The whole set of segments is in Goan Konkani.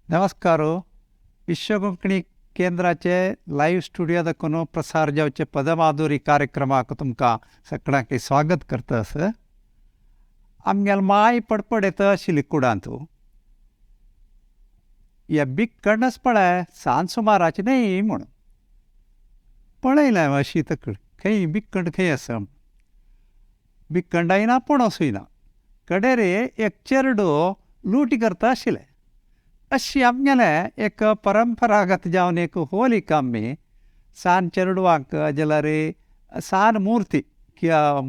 नमस्कार. विश्व कोंकणी केंद्राचे लायव्ह स्टुडियो दाखोवन प्रसार जावचे पदमाधुरी कार्यक्रमाक तुमकां सगळ्यांक स्वागत करता. आसा आमगेले माय पडपड येता आशिल्ली कुडांत हे बिकणच पळय सांज सुमाराचे न्हय म्हूण पळयलें हांवें अशी तकली खंय बिकण खंय आसा, बिकंडाय ना पणसूय ना. कडेर एक चेरडो लुटी करता आशिल्लें. अशी आमगेलें एक परंपरागत जावन एक होलिका आमी सान चेरडुवांक जाल्यार सान मूर्ती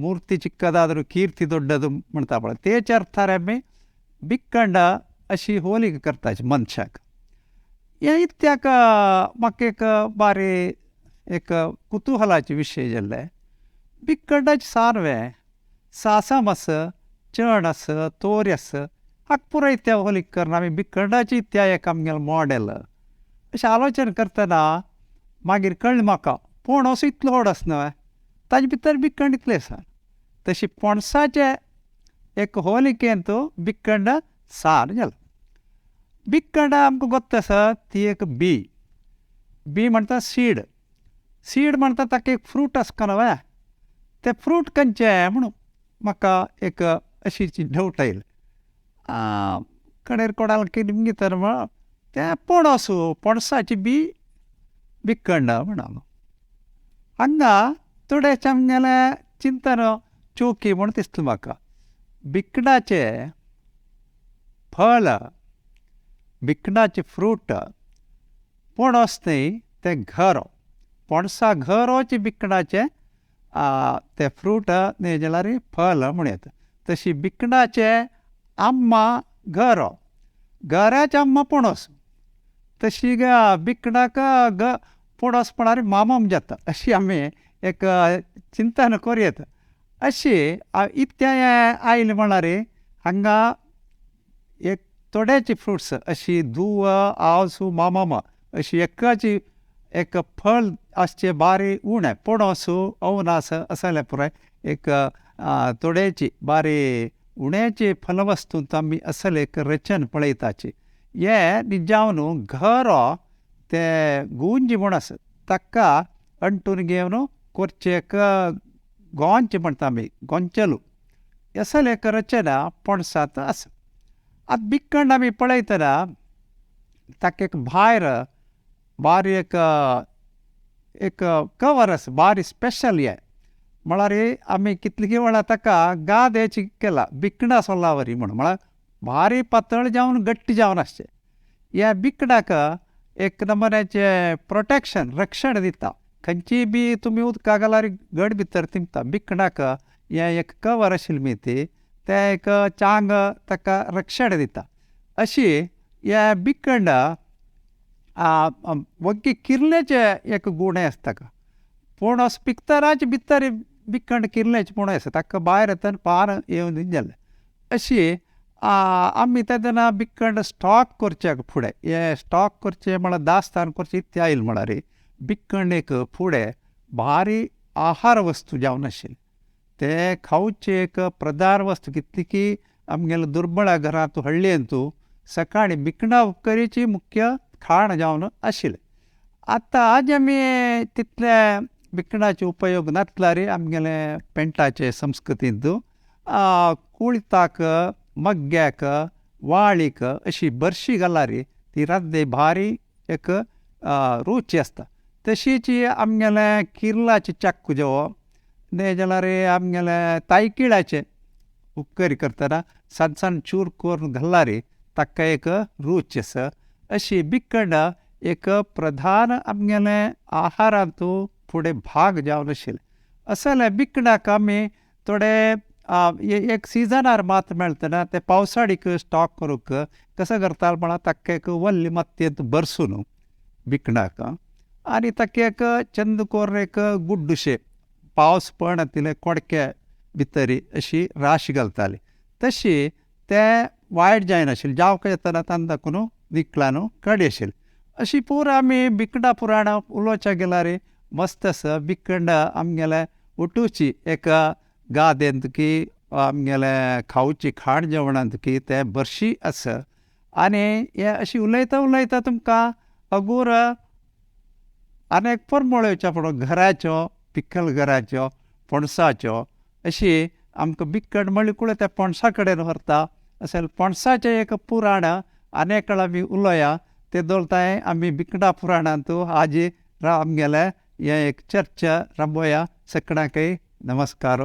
मूर्ती चिक्कदाद्रू कीर्ती दोड्डದು म्हणटा पळय तेच्या अर्थार आमी बिकंड अशी होलिका करताची मनशाक. हें इत्याक म्हाका एक बारी एक कुतुहलाचे विशय जाल्ले. बिकंडाचे सारवें सासम आसा, चण आसा, तोरी आसा, हाका पुराय त्या होलिका करना आमी बिकंडाची त्या एक आमगेलें मॉडेल अशें आलोचन करतना मागीर कळ्ळें म्हाका पणस इतलो व्हड आसना न्हय ताजे भितर बिकंड इतलें आसा. तशी पणसाचे एक होलिकेंत बिकंड सार जालें. बिकंड आमकां गोत्त आसा ती एक बी, बी म्हणटा सीड, सीड म्हणटा ताका एक फ्रूट आसता न्हय तें फ्रूट खंयचें म्हणून म्हाका एक अशी डावट आयली. कडेर कोणाक कितें तर म्हण तें पणस, पणसाची बी बिकंड म्हणून हांगा थोडेशें आमगेलें चिंतन चोकी म्हूण दिसता म्हाका. बिकणाचें फळ, बिकणाचें फ्रूट पणस न्हय तें घर, पणसा घरोचें बिकणाचें तें फ्रूट न्हय जाल्यार फळ म्हणूं येता. तशी बिकणाचें आम्मा घर, घराचें आम्मा पणस, तशी बिकणाक पणस म्हळ्यार मामम जाता अशी आमी एक चिंतन करूं येता. अशी इतलें आयलें म्हळ्यार हांगा एक थोडेचे फ्रुट्स अशी दुव, आवसू, मामम अशी एकाची एक फळ आसचें बारी उणें. पणस, अवनास असलें पुराय एक थोडेची बारी उण्याची फलवस्तूंत आमी असलें एक रचन पळयताची. हें जावन घर तें गुंज म्हूण आसा ताका अंटून घेवन करचें एक गोंच म्हणटा आमी, गोंचेलू असलें एक रचना पणसांत आसा. आतां बिकंड आमी पळयतना ताका एक भायर बारी एक एक कवर आसा, बारी स्पेशल हें म्हळ्यार आमी कितली वेळा ताका गाद्याची केला बिकणां सोल्ला वरी म्हूण, म्हळ्यार भारी पातळ जावन गट्ट जावन आसचें. ह्या बिकणाक एक नमुन्याचें प्रोटेक्शन, रक्षण दिता. खंयचीय बी तुमी उदका घाल्यार घट भितर थिंबता. बिकणाक हें एक कवर आशिल्लें न्ही ती तें एक चांग ताका रक्षण दिता. अशी हें बिकण वग्गी किर्लेचें एक गूण आसता ताका. पणस पिकतनाच भितर बिकण किर्लेचें पूण आसा ताका भायर येतना पान येवन जालें. अशी आमी तेन्ना बिकण स्टॉक करचे फुडें, हें स्टॉक करचें म्हळ्यार दास्तान करचें इतलें आयल म्हळ्यार बिकण एक फुडें भारी आहार वस्तू जावन आशिल्लें. तें खावचें एक प्रधान वस्तू कितली की आमगेले दुर्बळ घरांत हळ्ळेंत सकाळीं बिकणां उपकरीची मुख्य खाण जावन आशिल्लें. आतां आज आमी तितले बिकणाचे उपयोग नातल्यार आमगेले पेंटाचे संस्कृतींत कुळताक, मग्ग्याक, वाळीक अशी बरशी घाल्यार ती रांदे भारी एक रुची आसता. तशीच आमगेले किर्लाचे चाक्कू जेवप न्हय जाल्यार आमगेले तायकिळ्याचे उपकरी करतना सान सान चूर करून घाल्यार ताका एक रूच आसा. अशी बिकण एक प्रधान आमगेले आहारांत फुडें भाग जावन आशिल्लें. असलें बिकणाक आमी थोडे एक सिजनार मात मेळतना ते पावसाळीक स्टॉक करूंक कसो करताले म्हळ्यार ताका एक वल्ली मातयेंत भरसून बिकणाक आनी ताका एक चंद करून एक गुड्डूशें पावस पडना तितले कोडके भितर अशी राश घालताली. तशी तें वायट जायनाशिल्लें, जावंक येतना तांकां दाखोवन निकळान कडी आशिल्ली. अशी पुरा आमी बिकणां पुराणां उलोवच्या गेल्यार मस्त आसा. बिकंड आमगेले उठुची एक गादेंत की आमगेले खावची खाण जेवणांत की तें बरशी आसा. आनी हे अशी उलयता उलयता तुमकां अगूर अनेक परमळ येवच्या पडो घराच्यो, पिकल घराच्यो, पणसाच्यो. अशी आमकां बिक्कड म्हळ्ळी कुळे त्या पणसा कडेन व्हरता. अशें पणसाचें एक पुराण अनेक आमी उलोया ते दवरताय आमी बिकडां पुराणांतू आजी आमगेले हें एक चर्चा रंबोया. सगळ्यांकय नमस्कार.